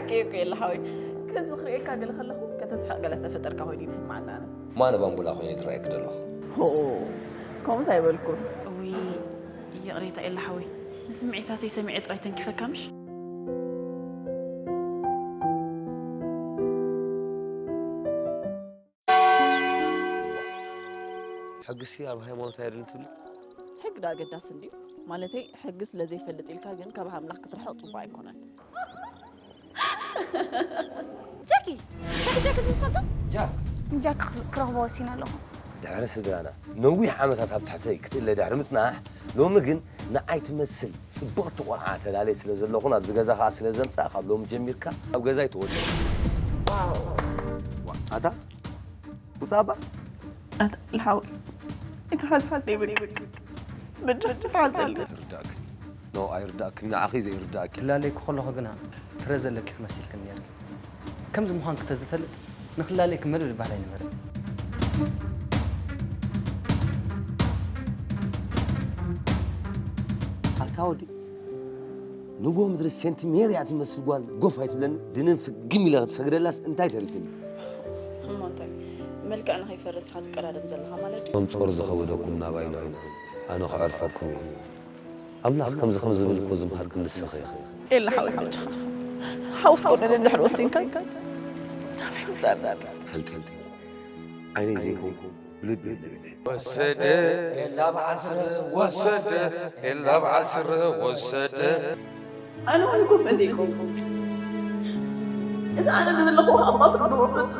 ከይኩ የለ ሓወይ። ከምዚ ክርእየካ ገለ ከለኹ ከተስሕቕ ገለ ዝተፈጠርካ ኮይኑ ይስማዓና። ኣነ ማነ ባምቡላ ኮይነ ትረኣየኪ ዘለኹ። ሆ፣ ከምኡስ ኣይበልኩን። እውይ፣ ይቕሬታ ኤላ ሓወይ፣ ንስምዒታተይ ሰሚዐ ጥራይ ተንኪፈካ ምሽ? ሕግሲ ኣብ ሃይማኖት ኣየድልን ትብሊ? ሕግ ዶ ኣገዳሲ እንድዩ? ማለተይ ሕጊ ስለ ዘይፈልጥ ኢልካ ግን ካብ ኣምላኽ ክትርሕቕ ጽቡቕ ኣይኮነን። ጃኪ ጃኪ ጃኪ ዝፈልጦ ጃክ ጃክ ክረኽቦ ወሲነ ኣለኹ። ድሕሪ ስድራና ነዊሕ ዓመታት ኣብ ትሕተይ ክትእለ ድሕሪ ምጽናሕ፣ ሎሚ ግን ንዓይ ትመስል ጽብቕቲ ቆልዓ ተላለየ ስለ ዘለኹ፣ ናብዚ ገዛ ኸኣ ስለ ዘምጻእ፣ ካብ ሎሚ ጀሚርካ ኣብ ገዛይ ተወልደ። ኣታ ውጻእ እባ። ልሓው፣ እቲ ሓልሓል ደይብል። ብድሕ ሓልተል። ይርዳእክ። ኖ፣ ኣይርዳእክን። ንዓኺ ዘይርዳእኪ። ክላለይኪ ከለኹ ግና ፍረ ዘለኪ ክመሲልክን ነይርኪ። ከምዚ ምዃንኪ ተዝፈልጥ ንክላለይኪ መደብ ዝበሃል ኣይነበረን። ኣታ ወዲ፣ ንጎ ምድሪ ሴንት ሜሪ እያ ትመስል ጓል ጎፍ ኣይትብለኒ። ድንን ፍግም ኢለ ክትሰግደላስ እንታይ ተሪፍኒ? እሞ እንታይ፣ መልክዕ ንኸይፈርስ ኢኻ ትቀዳደም ዘለኻ ማለት ድዩ? ከም ጾር ዝኸበደኩም ናባይ ንዑ፣ ኣነ ክዕርፈኩም እየ። ኣምላኽ ከምዚ ከም ዝብል እኮ ዝምሃርኩም ንስኺ ኢኺ። ኤላ ሓወይ በጃኻ፣ ሓው ክትኮነኒ እንድሕር ወሲንካ ናበይ ምጻእ? ፈልጠልቲ ዓይነይ ዘይኮንኩ ልቢ ነቢለ። ወሰደ ኤላ ብዓስር ወሰደ ኤላ ብዓስር ወሰደ ኣነ እውን ኮፍ እንደ ይኮንኩ፣ እዚ ኣነ ዘለኹ ኣባቱ ክድወፈቱ።